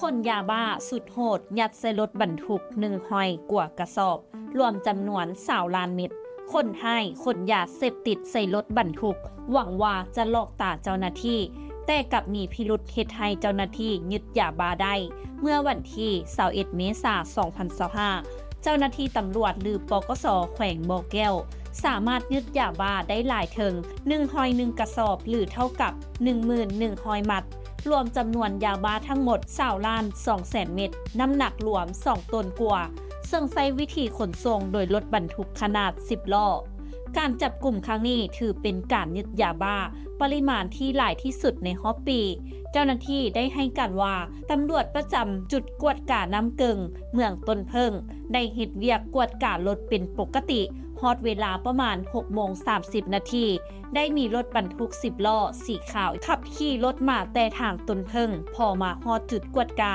ຂົນຢາບ້າສຸດໂຫດຍັດໃສ່ລົດບັນທຸກໜຶ່ງຮ້ອຍກວ່າກະສອບ, ລວມຈຳນວນຊາວລ້ານເມັດ. ຂົນຮ້າຍຂົນຢາເສບຕິດໃສ່ລົດບັນທຸກ, ຫວັງວ່າຈະຫຼອກຕາເຈົ້າໜ້າທີ່, ແຕ່ກັບມີພິລຸດເຮັດໃຫ້ເຈົ້າໜ້າທີ່ຍຶດຢາບ້າໄດ້. ເມື່ອວັນທີຊາວເອັດ ເມສາ ສອງພັນຊາວຫ້າ ເຈົ້າໜ້າທີ່ຕຳຫຼວດ ຫຼື ປກສ ແຂວງບໍ່ແກ້ວ ສາມາດຍຶດຢາບ້າໄດ້ຫຼາຍເຖິງໜຶ່ງຮ້ອຍໜຶ່ງກະສອບ ຫຼື ເທົ່າກັບໜຶ່ງໝື່ນໜຶ່ງຮ້ອຍມັດ, ລວມຈຳນວນຢາບ້າທັງໝົດຊາວລ້ານສອງແສນເມັດ, ນ້ຳໜັກລວມສອງໂຕນກວ່າ, ເຊິ່ງໃຊ້ວິທີຂົນສົ່ງໂດຍລົດບັນທຸກຂະໜາດສິບລໍ້. ການຈັບກຸມຄັ້ງນີ້ຖືເປັນການຍຶດຢາບ້າປະລິມານທີ່ຫຼາຍທີ່ສຸດໃນຮອບປີ. ເຈົ້າໜ້າທີ່ໄດ້ໃຫ້ການວ່າ ຕຳຫຼວດປະຈຳຈຸດກວດການ້ຳເກິ່ງ ເມືອງຕົ້ນເຜິ້ງ ໄດ້ເຮັດວຽກກວດກາລົດເປັນປົກກະຕິ, ຮອດເວລາປະມານຫົກໂມງສາມສິບນາທີ ໄດ້ມີລົດບັນທຸກສິບລໍ້ສີຂາວ ຂັບຂີ່ລົດມາແຕ່ທາງຕົ້ນເຜິ້ງ. ພໍມາຮອດຈຸດກວດກາ,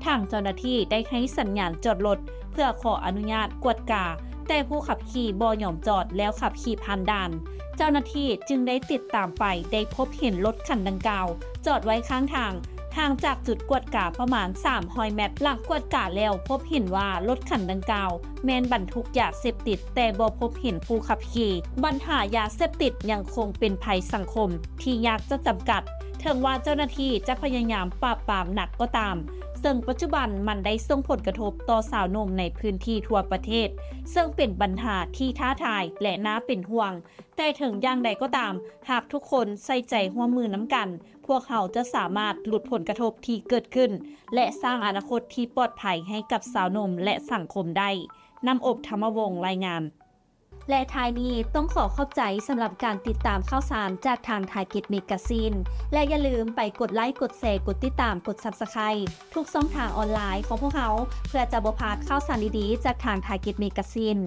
ທາງເຈົ້າໜ້າທີ່ໄດ້ໃຫ້ສັນຍານຈອດລົດເພື່ອຂໍອະນຸຍາດກວດກາ, ແຕ່ຜູ້ຂັບຂີ່ບໍ່ຍອມຈອດ ແລ້ວຂັບຂີ່ຜ່ານດ່ານ. ເຈົ້າໜ້າທີ່ຈຶ່ງໄດ້ຕິດຕາມໄປ, ໄດ້ພົບເຫັນລົດຄັນດັ່ງກ່າວຈອດໄວ້ຂ້າງທາງ, ຫ່າງຈາກຈຸດກວດກາປະມານສາມຮ້ອຍແມັດ. ຫຼັງກວດກາແລ້ວພົບເຫັນວ່າລົດຄັນດັ່ງກ່າວແມ່ນບັນທຸກຢາເສບຕິດ, ແຕ່ບໍ່ພົບເຫັນຜູ້ຂັບຂີ່. ບັນຫາຢາເສບຕິດຍັງຄົງເປັນໄພສັງຄົມທີ່ຍາກຈະຈຳກັດ. ເຖິງວ່າເຈົ້າໜ້າທີ່ຈະພະຍາຍາມປາບປາມໜັກກໍຕາມ, ເຊິ່ງປັດຈຸບັນມັນໄດ້ສົ່ງຜົນກະທົບຕໍ່ຊາວໜຸ່ມໃນພື້ນທີ່ທົ່ວປະເທດ, ເຊິ່ງເປັນບັນຫາທີ່ທ້າທາຍ ແລະ ໜ້າເປັນຫ່ວງ. ແຕ່ເຖິງຢ່າງໃດກໍຕາມ, ຫາກທຸກຄົນໃສ່ໃຈຮ່ວມມືນຳກັນ, ພວກເຮົາຈະສາມາດຫຼຸດຜົນກະທົບທີ່ເກີດຂຶ້ນ ແລະ ສ້າງອະນາຄົດທີ່ປອດໄພໃຫ້ກັບຊາວໜຸ່ມ ແລະ ສັງຄົມໄດ້. ນ້ຳອົບ ທຳມະວົງ ລາຍງານ. ແລະ ທ້າຍນີ້ຕ້ອງຂໍຂອບໃຈສຳລັບການຕິດຕາມຂ່າວສານຈາກທາງ Target Magazine ແລະ ຢ່າລືມໄປກົດໄລ, ກົດແຊ, ກົດຕິດຕາມ, ກົດ Subscribe ທຸກຊ່ອງທາງອອນລາຍຂອງພວກເຮົາ ເພື່ອຈະບໍ່ພາດຂ່າວສານດີໆຈາກທາງ Target Magazine.